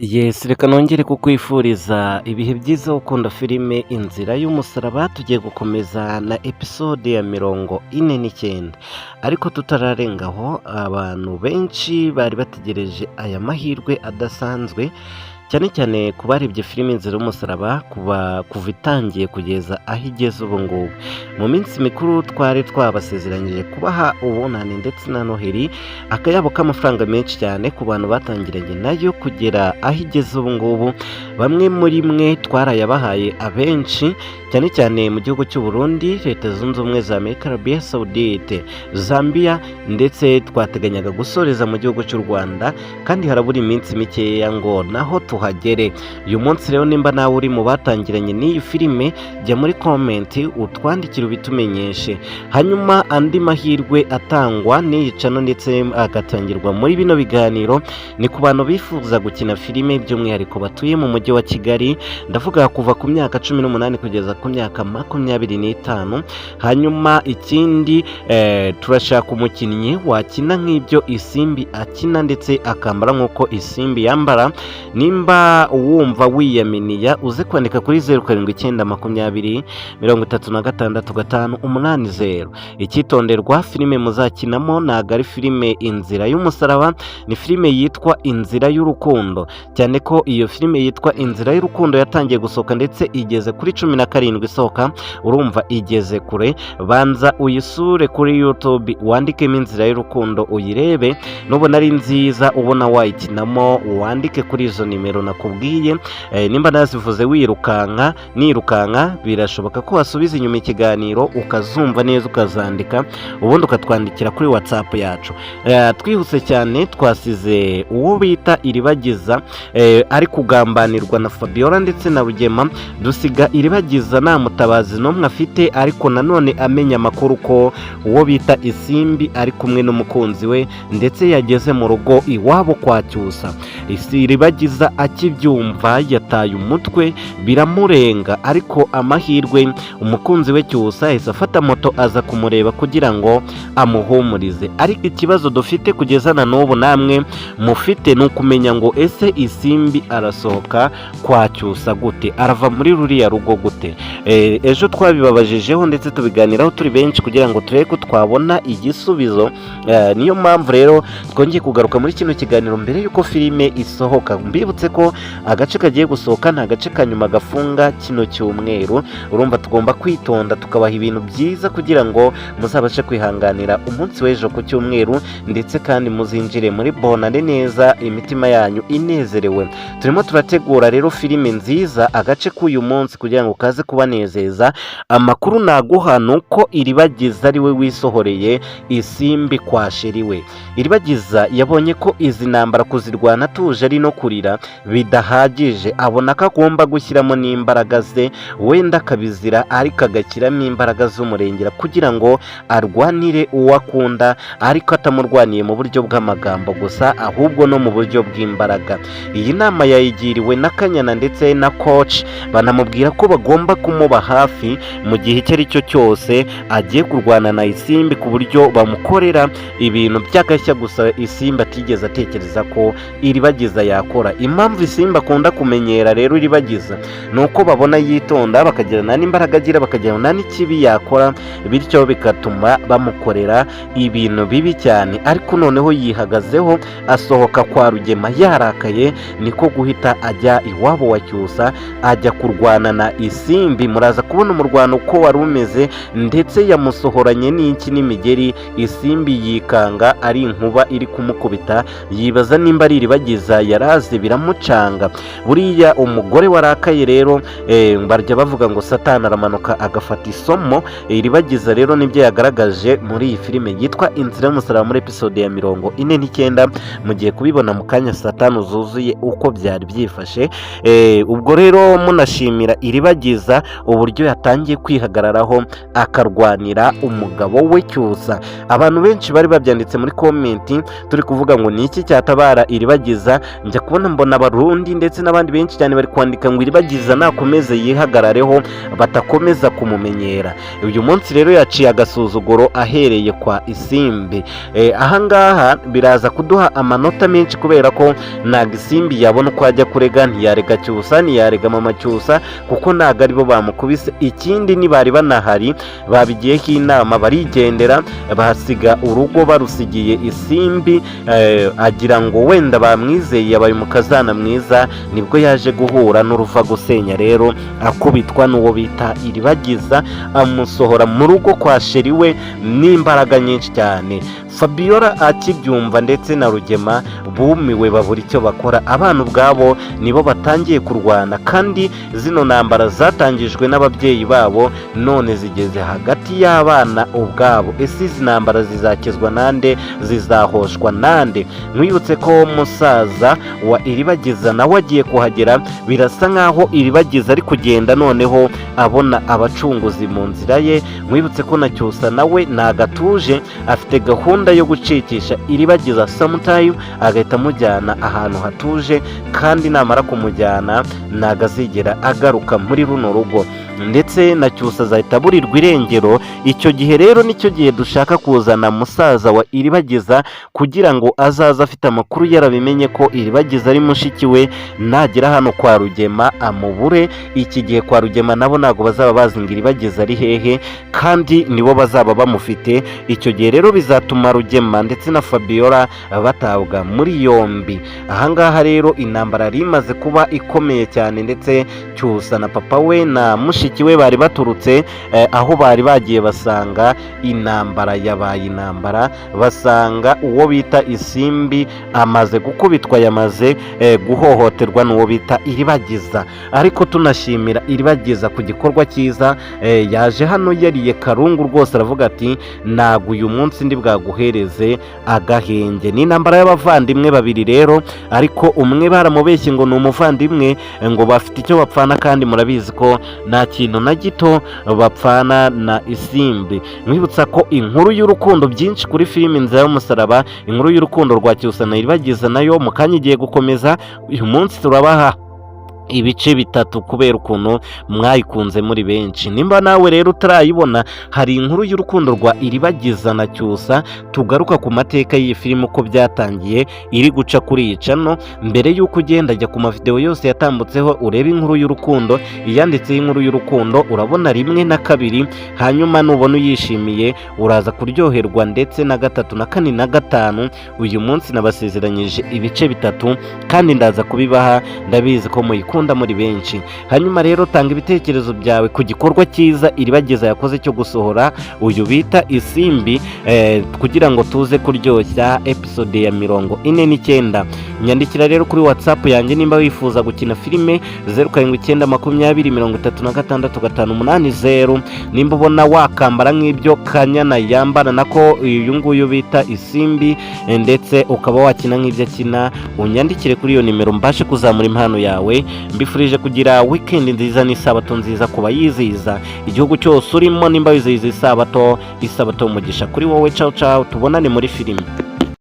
Yes, reka nongere kukwifuriza ibihe byiza ukunda filime Inzira y'Umusaraba. Tugiye gukomeza na episode ya 49, ariko tutararengaho, abantu benshi bari bategereje aya mahirwe adasanzwe, cyane cyane ku barebye filime Inzira y'Umusaraba kuva itangiye kugeza aho igeze ubu ngubu. Mu minsi mikuru twari twabasezeranyije kubaha ubunani ndetse na Noheli akayabo k'amafaranga menshi cyane ku bantu batangiranye nayo kugera aho igeze ubu ngubu. Bamwe muri mwe twarayabahaye, abenshi cyane cyane mu gihugu cy'u Burundi, Leta Zunze Ubumwe za Amerika, Arabia Saudite, Zambia, ndetse twateganyaga gusoreza mu gihugu cy'u Rwanda, kandi harabura iminsi mikeya ngo naho tuhagere. Uyu munsi rero, nimba nawe uri mu batangiranye n'iyi filime, jya muri comment utwandikire ubitumenyeshe. Hanyuma andi mahirwe atangwa n'iyi channel ndetse agatangirwa muri bino biganiro ni ku bantu bifuza gukina filime, by'umwihariko batuye mu mujyi wa Kigali, ndavuga kuva ku myaka 18 kugeza ku myaka 25. Hanyuma ikindi, turashaka umukinnyi wakina nk'ibyo Isimbi akina ndetse akambara nk'uko Isimbi yambara. Nimba wumva wiyaminiya, uze kwandika kuri 0792036580. Icyitonderwa: filime muzakinamo ntabwo ari filime Inzira y'Umusaraba, ni filime yitwa Inzira y'Urukundo, cyane ko iyo filime yitwa Inzira y'Urukundo yatangiye gusohoka ndetse igeze kuri 17 isohoka. Urumva igeze kure. Banza uyisure kuri YouTube, wandikemo Inzira y'Urukundo, uyirebe. Nubona ari nziza, ubona wayikinamo, wandike kuri izo nimero nakubwiye. Nimba nazivuze wirukanka, nirukanka, birashoboka ko wasubiza inyuma ikiganiro ukazumva neza, ukazandika, ubundi ukatwandikira kuri WhatsApp yacu. Twihuse cyane, twasize uwo bita Iribagiza ari kugambanirwa na Fabiola ndetse na Rugema. Dusiga Iribagiza nta mutabazi n'umwe afite, ariko nanone amenya amakuru ko uwo bita Isimbi ari kumwe n'umukunzi we, ndetse yageze mu rugo iwabo kwa Cyusa. Iribagiza akibyumva yataye umutwe, biramurenga, ariko amahirwe umukunzi we Cyusa yahise afata moto aza kumureba kugira ngo amuhumurize. Ariko ikibazo dufite kugeza na n'ubu, namwe mufite, ni ukumenya ngo: ese Isimbi arasohoka kwa Cyusa gute? Arava muri ruriya rugo gute? Ejo twabibabajijeho ndetse tubiganiraho turi benshi kugira ngo turebe ko twabona igisubizo. Niyo mpamvu rero twongeye kugaruka muri kino kiganiro mbere y'uko filime isohoka. Mbibutse ko agace kagiye gusohoka ni agace ka nyuma gafunga kino cyumweru. Urumva tugomba kwitonda tukabaha ibintu byiza kugira ngo muzabashe kwihanganira umunsi w'ejo ku cyumweru, ndetse kandi muzinjire muri bonane neza, imitima yanyu inezerewe. Turimo turategura rero filime nziza, agace k'uyu munsi, kugira ngo kaze kubanezeza. Amakuru naguha ni uko Iribagiza ari we wisohoreye Isimbi kwa chéri we. Iribagiza yabonye ko izi ntambara kuzirwana atuje ari no kurira bidahagije, abona ko agomba gushyiramo n'imbaraga ze, wenda akabizira, ariko agashyiramo imbaraga z'umurengera kugira ngo arwanire uwo akunda, ariko atamurwaniye mu buryo bw'amagambo gusa, ahubwo no mu buryo bw'imbaraga. Iyi nama yayigiriwe na Kanyana ndetse na coach, banamubwira ko bagomba kumuba hafi mu gihe icyo ari cyo cyose agiye kurwana na Isimbi, ku buryo bamukorera ibintu by'agashya gusa Isimbi atigeze atekereza ko Iribagiza yakora. Impamvu Isimbi akunda kumenyera rero Iribagiza ni uko babona yitonda, bakagirana n'imbaraga agira, bakagirana n'ikibi yakora, bityo bigatuma bamukorera ibintu bibi cyane. Ariko noneho yihagazeho, asohoka kwa Rugema yarakaye, niko guhita ajya iwabo wa Cyusa, ajya kurwana na Isimbi. Muraza kubona umurwano uko wari umeze, ndetse yamusohoranye n'iki n'imigeri. Isimbi yikanga ari inkuba iri kumukubita, yibaza nimba ari Iribagiza yarazi, biramucanga. Buriya umugore warakaye rero, barya bavuga ngo Satani aramanuka agafata isomo. Iribagiza rero nibyo yagaragaje muri iyi filime yitwa Inzira y'Umusaraba muri episode ya 49. Mugiye kubibona mu kanya satani zuzuye uko byari byifashe. Ubwo rero munashimira Iribagiza. Iribagiza, uburyo yatangiye kwihagararaho akarwanira umugabo we Cyusa. Abantu benshi bari babyanditse muri comment, turi kuvuga ngo ni iki cyatabara Iribagiza. Njya kubona mbona Abarundi ndetse n'abandi benshi cyane bari kwandika ngo Iribagiza nakomeze yihagarareho, batakomeza kumumenyera. Uyu munsi rero yaciye agasuzuguro ahereye kwa Isimbi. Ahangaha biraza kuduha amanota menshi, kubera ko ntabwo Isimbi yabona uko ajya kurega. Ntiyarega Cyusa, ntiyarega mama Cyusa, kuko ntabwo aribo bamukubise. Ikindi, ntibari banahari, babigiyeho inama barigendera, bahasiga urugo barusigiye Isimbi. Agira ngo wenda bamwizeye, yabaye umukazana mwiza, nibwo yaje guhura n'uruva gusenya rero, akubitwa n'uwo bita Iribagiza, amusohora mu rugo kwa chéri we n'imbaraga nyinshi cyane. Fabiola akibyumva ndetse na Rugema bumiwe, babura icyo bakora. Abana ubwabo nibo batangiye kurwana, kandi zino ntambara zatangijwe n'ababyeyi babo, none zigeze hagati y'abana ubwabo. Ese izi ntambara zizakizwa nande? Zizahoshwa nande? Mwibutse ko musaza wa Iribagiza nawe agiye kuhagera. Birasa nkaho Iribagiza ari kugenda noneho abona abacunguzi mu nzira ye. Mwibutse ko na Cyusa nawe ntagatuje, afite gahunda yo gucikisha Iribagiza sometime, agahita amujyana ahantu hatuje, kandi namara kumujyana ntago azigera agaruka muri runo rugo, ndetse na Cyusa azahita aburirwa irengero. Icyo gihe rero nicyo gihe dushaka kuzana musaza wa Iribagiza, kugira ngo azaze afite amakuru, yarabimenye ko Iribagiza ari mushiki we. Nagera hano kwa Rugema amubure. Iki gihe kwa Rugema nabo ntabwo bazaba bazi ngo Iribagiza ari hehe, kandi nibo bazaba bamufite. Icyo gihe rero bizatuma Rugema ndetse na Fabiola batabwa muri yombi. Ahangaha rero intambara yari imaze kuba ikomeye cyane, ndetse Cyusa na papa we na mushiki we bari baturutse aho bari bagiye, basanga intambara yabaye intambara, basanga uwo bita Isimbi amaze gukubitwa, yamaze guhohoterwa n'uwo bita Iribagiza. Ariko tunashimira Iribagiza ku gikorwa cyiza. Yaje hano yariye karungu rwose, aravuga ati: "Ntabwo uyu munsi ndi bwaguhereze agahenge." Ni intambara y'abavandimwe babiri rero, ariko umwe baramubeshye ngo ni umuvandimwe, ngo bafite icyo bapfana, kandi murabizi ko nta kintu na gito bapfana na Isimbi. Mwibutsa ko inkuru y'urukundo, byinshi kuri filime Inzira y'Umusaraba, inkuru y'urukundo rwa Cyusa na Iribagiza nayo mu kanya igiye gukomeza. Uyu munsi turabaha ibice bitatu kubera ukuntu mwayikunze muri benshi. Nimba nawe rero utarayibona, hari inkuru y'urukundo rwa Iribagiza na Cyusa, tugaruka ku mateka y'iyi filime uko byatangiye, iri guca kuri iyi channel. Mbere y'uko ugenda, jya ku mavidewo yose yatambutseho urebe inkuru y'urukundo. Iyanditseho inkuru y'urukundo urabona rimwe na kabiri, hanyuma nubona uyishimiye uraza kuryoherwa ndetse na gatatu na kane na gatanu. Uyu munsi nabasezeranyije ibice bitatu kandi ndaza kubibaha, ndabizi ko muyikunda muri benshi. Hanyuma rero tanga ibitekerezo byawe ku gikorwa cyiza Iribagiza yakoze cyo gusohora uyu bita Isimbi, kugira ngo tuze kuryoshya episode ya 49. Nyandikira rero kuri WhatsApp yanjye nimba wifuza gukina filime: 0792036580. Nimba ubona wakambara nk'ibyo Kanyana yambara, nako uyu nguyu bita Isimbi, ndetse ukaba wakina nk'ibyo akina, unyandikire kuri iyo nimero mbashe kuzamura impano yawe. Mbifurije kugira weekend nziza n'isabato nziza ku bayizihiza, igihugu cyose urimo. Nimba wizihiza isabato, isabato umugisha kuri wowe. Cawu cawu, tubonane muri filime.